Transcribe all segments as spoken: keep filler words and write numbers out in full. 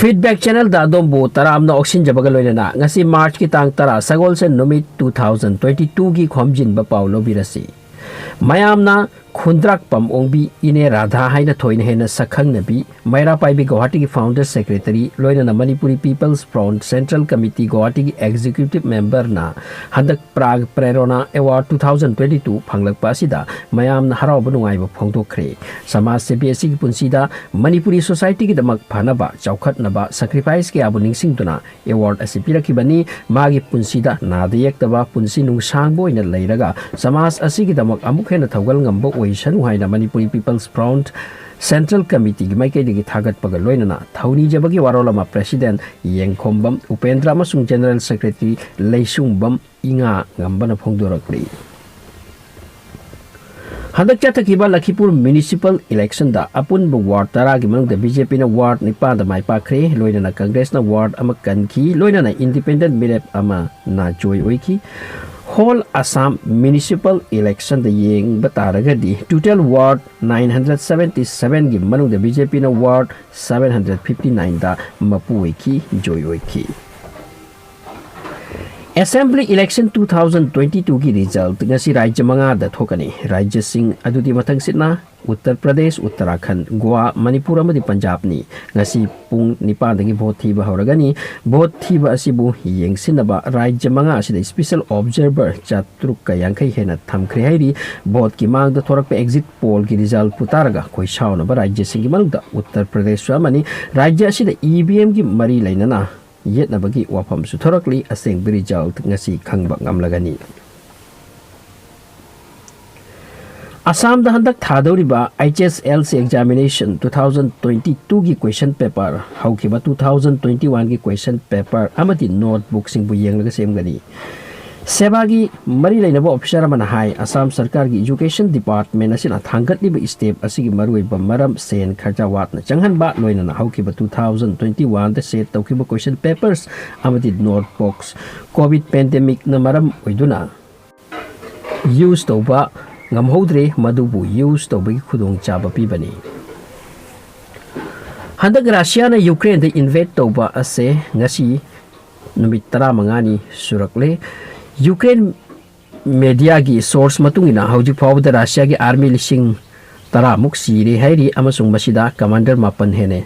Feedback channelꯗ ꯑꯗꯣꯝꯕꯨ ꯇꯔꯥꯝꯅ ꯑꯣꯛꯁꯤꯟꯖꯕꯒ ꯂꯣꯏꯅꯅ ꯉꯁꯤ Marchꯀꯤ ꯇꯥꯡ ꯇꯔꯥ, ꯁꯒꯣꯜꯁꯦꯟ ꯅꯨꯃꯤꯠ two thousand twenty twoꯒꯤ ꯈꯣꯝꯖꯤꯟꯕ ꯄꯥꯎ ꯂꯧꯕꯤꯔꯁꯤ꯫ ꯃꯌꯥꯝꯅ ꯈꯨꯟꯗ꯭ꯔꯥꯛꯄꯝ ꯑꯣꯡꯕꯤ ꯏꯅꯦ ꯔꯥꯙꯥ ꯍꯥꯏꯅ ꯊꯣꯏꯅ ꯍꯦꯟꯅ ꯁꯛꯈꯪꯅꯕꯤ, ꯃꯩꯔꯥ ꯄꯥꯏꯕꯤ ꯒꯧꯍꯥꯇꯤꯒꯤ founder secretary, ꯂꯣꯏꯅꯅ Manipuri People's Front Central Committee ꯒꯧꯍꯥꯇꯤꯒꯤ executive memberꯅ ꯍꯟꯗꯛ Prag Prerona Award two thousand twenty two ꯐꯪꯂꯛꯄ ꯑꯁꯤꯗ ꯃꯌꯥꯝꯅ ꯍꯔꯥꯎꯕ ꯅꯨꯡꯉꯥꯏꯕ ꯐꯣꯡꯗꯣꯛꯈ꯭ꯔꯦ꯫ ꯁꯃꯥꯖ ꯁꯦꯕꯤ ꯑꯁꯤꯒꯤ ꯄꯨꯟꯁꯤꯗ ꯃꯅꯤꯄꯨꯔꯤ societyꯒꯤꯗꯃꯛ ꯐꯅꯕ, ꯆꯥꯎꯈꯠꯅꯕ sacrifice ꯀꯌꯥꯕꯨ ꯅꯤꯡꯁꯤꯡꯗꯨꯅ award ꯑꯁꯤ ꯄꯤꯔꯛꯈꯤꯕꯅꯤ꯫ ꯃꯥꯒꯤ ꯄꯨꯟꯁꯤꯗ ꯅꯥꯗ ꯌꯦꯛꯇꯕ ꯄꯨꯟꯁꯤ ꯅꯨꯡꯁꯥꯡꯕ ꯑꯣꯏꯅ ꯂꯩꯔꯒ ꯁꯃꯥꯖ ꯑꯁꯤꯒꯤꯗꯃꯛ ꯑꯃꯨꯛ ꯍꯦꯟꯅ ꯊꯧꯒꯜ ꯉꯝꯕ ꯑꯣꯏꯁꯅꯨ ꯍꯥꯏꯅ ꯃꯅꯤꯄꯨꯔꯤ People's Front Central Committeeꯒꯤ ꯃꯥꯏꯀꯩꯗꯒꯤ ꯊꯥꯒꯠꯄꯒ ꯂꯣꯏꯅꯅ ꯊꯧꯅꯤꯖꯕꯒꯤ ꯋꯥꯔꯣꯜ ꯑꯃ President ꯌꯦꯡꯈꯣꯝꯕꯝ ꯎꯄꯦꯟꯗ꯭ꯔ ꯑꯃꯁꯨꯡ General Secretary ꯂꯩꯁꯨꯡꯕꯝ ꯏꯉꯥ ꯉꯝꯕꯅ ꯐꯣꯡꯗꯣꯔꯛꯂꯤ꯫ ꯍꯟꯗꯛ ꯆꯠꯊꯈꯤꯕ ꯂꯈꯤꯄꯨꯔ municipal electionꯗ ꯑꯄꯨꯟꯕ ward ꯇꯔꯥꯒꯤ ꯃꯅꯨꯡꯗ BJPꯅ ward ꯅꯤꯄꯥꯟꯗ ꯃꯥꯏ ꯄꯥꯛꯈ꯭ꯔꯦ, ꯂꯣꯏꯅꯅ Congressꯅ ward ꯑꯃ ꯀꯟꯈꯤ, ꯂꯣꯏꯅꯅ independent ꯃꯤꯔꯦꯞ ꯑꯃꯅ ꯖꯣꯏ ꯑꯣꯏꯈꯤ꯫ Whole Assam municipal electionꯗ ꯌꯦꯡꯕ ꯇꯥꯔꯒꯗꯤ total ward nine hundred seventy sevenꯒꯤ ꯃꯅꯨꯡꯗ BJPꯅ ward seven hundred fifty nineꯗ ꯃꯄꯨ ꯑꯣꯏꯈꯤ, ꯖꯣꯏ ꯑꯣꯏꯈꯤ꯫ Assembly election two thousand twenty twoꯒꯤ result ꯉꯁꯤ ꯔꯥꯖ꯭ꯌ ꯃꯉꯥꯗ ꯊꯣꯛꯀꯅꯤ꯫ ꯔꯥꯖ꯭ꯌꯁꯤꯡ ꯑꯗꯨꯗꯤ ꯃꯊꯪꯁꯤꯠꯅ ꯎꯠꯇꯔ ꯄ꯭ꯔꯗꯦꯁ, ꯎꯠꯇꯔꯥꯈꯟꯗ, ꯒꯣꯋꯥ, ꯃꯅꯤꯄꯨꯔ ꯑꯃꯗꯤ ꯄꯟꯖꯥꯕꯅꯤ꯫ ꯉꯁꯤ ꯄꯨꯡ ꯅꯤꯄꯥꯟꯗꯒꯤ vote ꯊꯤꯕ ꯍꯧꯔꯒꯅꯤ꯫ Vote ꯊꯤꯕ ꯑꯁꯤꯕꯨ ꯌꯦꯡꯁꯤꯟꯅꯕ ꯔꯥꯖ꯭ꯌ ꯃꯉꯥ ꯑꯁꯤꯗ special observer ꯆꯥꯇ꯭ꯔꯨꯛꯀ ꯌꯥꯡꯈꯩ ꯍꯦꯟꯅ ꯊꯝꯈ꯭ꯔꯦ ꯍꯥꯏꯔꯤ꯫ Voteꯀꯤ ꯃꯥꯡꯗ ꯊꯣꯔꯛꯄ exit pollꯒꯤ resultꯄꯨ ꯇꯥꯔꯒ ꯈꯣꯏꯁꯥꯎꯅꯕ ꯔꯥꯖ꯭ꯌꯁꯤꯡꯒꯤ ꯃꯅꯨꯡꯗ ꯎꯠꯇꯔ ꯄ꯭ꯔꯗꯦꯁꯁꯨ ꯑꯃꯅꯤ꯫ ꯔꯥꯖ꯭ꯌ ꯑꯁꯤꯗ EVMꯒꯤ ꯃꯔꯤ ꯂꯩꯅꯅ ꯌꯦꯠꯅꯕꯒꯤ ꯋꯥꯐꯝꯁꯨ ꯊꯣꯔꯛꯂꯤ꯫ ꯑꯁꯦꯡꯕ result ꯉꯁꯤ ꯈꯪꯕ ꯉꯝꯂꯒꯅꯤ꯫ ꯑꯁꯥꯝꯗ ꯍꯟꯗꯛ ꯊꯥꯗꯧꯔꯤꯕ HSLC examination two thousand twenty twoꯒꯤ question paper, ꯍꯧꯈꯤꯕ two thousand twenty oneꯒꯤ question paper ꯑꯃꯗꯤ notebookꯁꯤꯡꯕꯨ ꯌꯦꯡꯂꯒ ꯁꯦꯝꯒꯅꯤ꯫ ꯁꯦꯕꯥꯒꯤ ꯃꯔꯤ ꯂꯩꯅꯕ officer ꯑꯃꯅ ꯍꯥꯏ, ꯑꯁꯥꯝ ꯁꯔꯀꯥꯔꯒꯤ education department ꯑꯁꯤꯅ ꯊꯥꯡꯒꯠꯂꯤꯕ step ꯑꯁꯤꯒꯤ ꯃꯔꯨꯑꯣꯏꯕ ꯃꯔꯝ ꯁꯦꯟ ꯈꯔꯆ ꯋꯥꯠꯅ ꯆꯪꯍꯟꯕ, ꯂꯣꯏꯅꯅ ꯍꯧꯈꯤꯕ two thousand twenty oneꯗ set ꯇꯧꯈꯤꯕ question papers ꯑꯃꯗꯤ notebooks COVID pandemicꯅ ꯃꯔꯝ ꯑꯣꯏꯗꯨꯅ use ꯇꯧꯕ ꯉꯝꯍꯧꯗ꯭ꯔꯦ, ꯃꯗꯨꯕꯨ use ꯇꯧꯕꯒꯤ ꯈꯨꯗꯣꯡꯆꯥꯕ ꯄꯤꯕꯅꯤ꯫ ꯍꯟꯗꯛ ꯔꯁꯤꯌꯥꯅ ꯌꯨꯀ꯭ꯔꯦꯟꯗ invade ꯇꯧꯕ ꯑꯁꯦ ꯉꯁꯤ ꯅꯨꯃꯤꯠ ꯇꯔꯥꯃꯉꯥꯅꯤ ꯁꯨꯔꯛꯂꯦ꯫ ꯌꯨꯀ꯭ꯔꯦꯟ mediaꯒꯤ source ꯃꯇꯨꯡ ꯏꯟꯅ ꯍꯧꯖꯤꯛ ꯐꯥꯎꯕꯗ ꯔꯁꯤꯌꯥꯒꯤ army ꯂꯤꯁꯤꯡ ꯇꯔꯥꯃꯨꯛ ꯁꯤꯔꯦ ꯍꯥꯏꯔꯤ ꯑꯃꯁꯨꯡ ꯃꯁꯤꯗ commander ꯃꯥꯄꯟ ꯍꯦꯟꯅ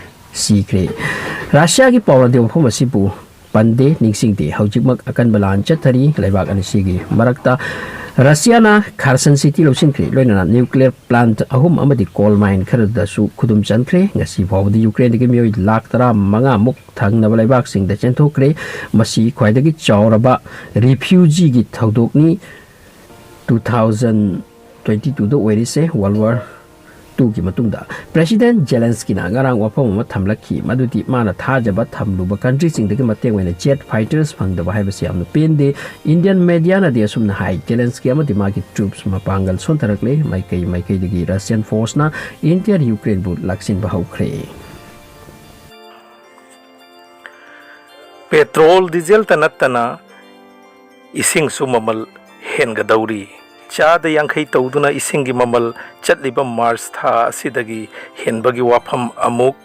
ꯁꯤꯈ꯭ꯔꯦ꯫ ꯔꯁꯤꯌꯥꯒꯤ ꯄꯥꯎꯔꯗꯤ ꯋꯥꯐꯝ ꯑꯁꯤꯕꯨ ꯄꯟꯗꯦ, ꯅꯤꯡꯁꯤꯡꯗꯦ꯫ ꯍꯧꯖꯤꯛꯃꯛ ꯑꯀꯟꯕ ꯂꯥꯟ ꯆꯠꯊꯔꯤ꯫ ꯂꯩꯕꯥꯛ ꯑꯅꯤꯁꯤꯒꯤ ꯃꯔꯛꯇ ꯔꯁꯤꯌꯥꯅ Kherson city ꯂꯧꯁꯤꯟꯈ꯭ꯔꯦ, ꯂꯣꯏꯅꯅ nuclear plant ꯑꯍꯨꯝ ꯑꯃꯗꯤ coal mine ꯈꯔꯗꯁꯨ ꯈꯨꯗꯨꯝ ꯆꯟꯈ꯭ꯔꯦ꯫ ꯉꯁꯤ ꯐꯥꯎꯕꯗ ꯌꯨꯀ꯭ꯔꯦꯟꯗꯒꯤ ꯃꯤꯑꯣꯏ ꯂꯥꯈ ꯇꯔꯥꯃꯉꯥꯃꯨꯛ ꯊꯪꯅꯕ ꯂꯩꯕꯥꯛꯁꯤꯡꯗ ꯆꯦꯟꯊꯣꯛꯈ꯭ꯔꯦ꯫ ꯃꯁꯤ ꯈ꯭ꯋꯥꯏꯗꯒꯤ ꯆꯥꯎꯔꯕ refugeeꯒꯤ ꯊꯧꯗꯣꯛꯅꯤ꯫ Two thousand twenty twoꯗ ꯑꯣꯏꯔꯤꯁꯦ, World War twoꯒꯤ ꯃꯇꯨꯡꯗ꯫ President Zelenskyꯅ ꯉꯔꯥꯡ ꯋꯥꯐꯝ ꯑꯃ ꯊꯝꯂꯛꯈꯤ, ꯃꯗꯨꯗꯤ ꯃꯥꯅ ꯊꯥꯖꯕ ꯊꯝꯂꯨꯕ countryꯁꯤꯡꯗꯒꯤ ꯃꯇꯦꯡ ꯑꯣꯏꯅ jet fighters ꯐꯪꯗꯕ ꯍꯥꯏꯕꯁꯤ ꯌꯥꯝꯅ ꯄꯦꯟꯗꯦ꯫ Indian mediaꯅꯗꯤ ꯑꯁꯨꯝꯅ ꯍꯥꯏ, Zelensky ꯑꯃꯗꯤ ꯃꯥꯒꯤ troops ꯃꯄꯥꯡꯒꯜ ꯁꯣꯟꯊꯔꯛꯂꯦ꯫ ꯃꯥꯏꯀꯩ ꯃꯥꯏꯀꯩꯗꯒꯤ Russian forceꯅ Indian Ukraineꯕꯨ ꯂꯥꯛꯁꯤꯟꯕ ꯍꯧꯈ꯭ꯔꯦ꯫ Petrol, dieselꯇ ꯅꯠꯇꯅ ꯏꯁꯤꯡꯁꯨ ꯃꯃꯜ ꯍꯦꯟꯒꯗꯧꯔꯤ꯫ ꯆꯥꯗ ꯌꯥꯡꯈꯩ ꯇꯧꯗꯨꯅ ꯏꯁꯤꯡꯒꯤ ꯃꯃꯜ ꯆꯠꯂꯤꯕ March ꯊꯥ ꯑꯁꯤꯗꯒꯤ ꯍꯦꯟꯕꯒꯤ ꯋꯥꯐꯝ ꯑꯃꯨꯛ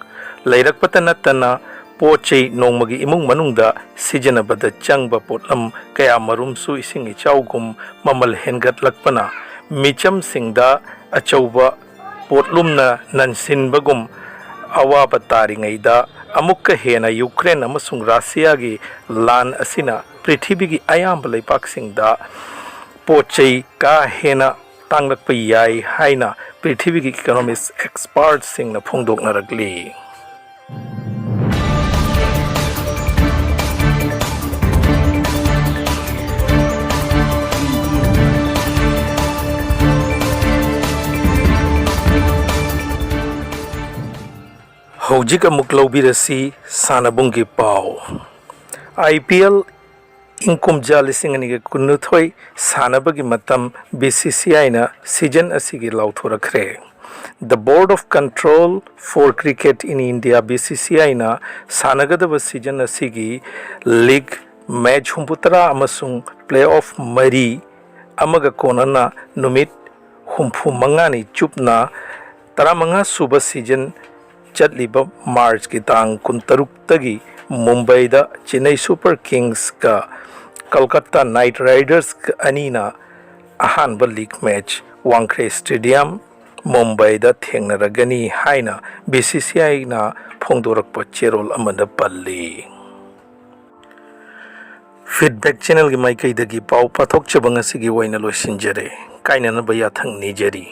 ꯂꯩꯔꯛꯄꯇ ꯅꯠꯇꯅ, ꯄꯣꯠ ꯆꯩ ꯅꯣꯡꯃꯒꯤ ꯏꯃꯨꯡ ꯃꯅꯨꯡꯗ ꯁꯤꯖꯤꯟꯅꯕꯗ ꯆꯪꯕ ꯄꯣꯠꯂꯝ ꯀꯌꯥ ꯃꯔꯨꯝꯁꯨ ꯏꯁꯤꯡ ꯏꯆꯥꯎꯒꯨꯝ ꯃꯃꯜ ꯍꯦꯟꯒꯠꯂꯛꯄꯅ ꯃꯤꯆꯝꯁꯤꯡꯗ ꯑꯆꯧꯕ ꯄꯣꯠꯂꯨꯝꯅ ꯅꯟꯁꯤꯟꯕꯒꯨꯝ ꯑꯋꯥꯕ ꯇꯥꯔꯤꯉꯩꯗ, ꯑꯃꯨꯛꯀ ꯍꯦꯟꯅ ꯌꯨꯀ꯭ꯔꯦꯟ ꯑꯃꯁꯨꯡ ꯔꯁꯤꯌꯥꯒꯤ ꯂꯥꯟ ꯑꯁꯤꯅ ꯄ꯭ꯔꯤꯊꯤꯕꯤꯒꯤ ꯑꯌꯥꯝꯕ ꯂꯩꯕꯥꯛꯁꯤꯡꯗ ꯄꯣꯠ ꯆꯩ ꯀꯥ ꯍꯦꯟꯅ ꯇꯥꯡꯂꯛꯄ ꯌꯥꯏ ꯍꯥꯏꯅ ꯄ꯭ꯔꯤꯊꯤꯕꯤꯒꯤ economics expertꯁꯤꯡꯅ ꯐꯣꯡꯗꯣꯛꯅꯔꯛꯂꯤ꯫ ꯍꯧꯖꯤꯛ ꯑꯃꯨꯛ ꯂꯧꯕꯤꯔꯁꯤ ꯁꯥꯟꯅꯕꯨꯡꯒꯤ ꯄꯥꯎ꯫ IPL ꯏꯪ ꯀꯨꯝꯖꯥ ꯂꯤꯁꯤꯡ ꯑꯅꯤꯒ ꯀꯨꯟꯅꯤꯊꯣꯏ ꯁꯥꯟꯅꯕꯒꯤ ꯃꯇꯝ BCCIꯅ season ꯑꯁꯤꯒꯤ ꯂꯥꯎꯊꯣꯔꯛꯈ꯭ꯔꯦ꯫ The Board of Control for Cricket in India, BCCIꯅ ꯁꯥꯟꯅꯒꯗꯕ season ꯑꯁꯤꯒꯤ league match ꯍꯨꯝꯐꯨꯇꯔꯥ ꯑꯃꯁꯨꯡ playoff ꯃꯔꯤ ꯑꯃꯒ ꯀꯣꯟꯅꯅ ꯅꯨꯃꯤꯠ ꯍꯨꯝꯐꯨ ꯃꯉꯥꯅꯤ ꯆꯨꯞꯅ ꯇꯔꯥꯃꯉꯥ ꯁꯨꯕ season ꯆꯠꯂꯤꯕ ꯃꯥꯔꯆꯀꯤ ꯇꯥꯡ ꯀꯨꯟꯇꯔꯨꯛꯇꯒꯤ ꯃꯨꯝꯕꯩꯗ ꯆꯦꯟꯅꯩ ꯁꯨꯄꯔ ꯀꯤꯡꯁꯀ ꯀꯜꯀꯠꯇꯥ ꯅꯥꯏꯠ ꯔꯥꯏꯗꯔꯁ ꯑꯅꯤꯅ ꯑꯍꯥꯟꯕ ꯂꯤꯒ ꯃꯦꯆ ꯋꯥꯡꯈ꯭ꯔꯦ ꯁ꯭ꯇꯦꯗꯤꯌꯝ, ꯃꯨꯝꯕꯩꯗ ꯊꯦꯡꯅꯔꯒꯅꯤ ꯍꯥꯏꯅ ꯕꯤ ꯁꯤ ꯁꯤ ꯑꯥꯏꯅ ꯐꯣꯡꯗꯣꯔꯛꯄ ꯆꯦꯔꯣꯜ ꯑꯃꯗ ꯄꯜꯂꯤ꯫ ꯐꯤꯗꯕꯦꯛ ꯆꯦꯅꯦꯜꯒꯤ ꯃꯥꯏꯀꯩꯗꯒꯤ ꯄꯥꯎ ꯄꯥꯊꯣꯛꯆꯕ ꯉꯁꯤꯒꯤ ꯑꯣꯏꯅ ꯂꯣꯏꯁꯤꯟꯖꯔꯦ꯫ ꯀꯥꯏꯅꯅꯕ ꯌꯥꯊꯪ ꯅꯤꯖꯔꯤ꯫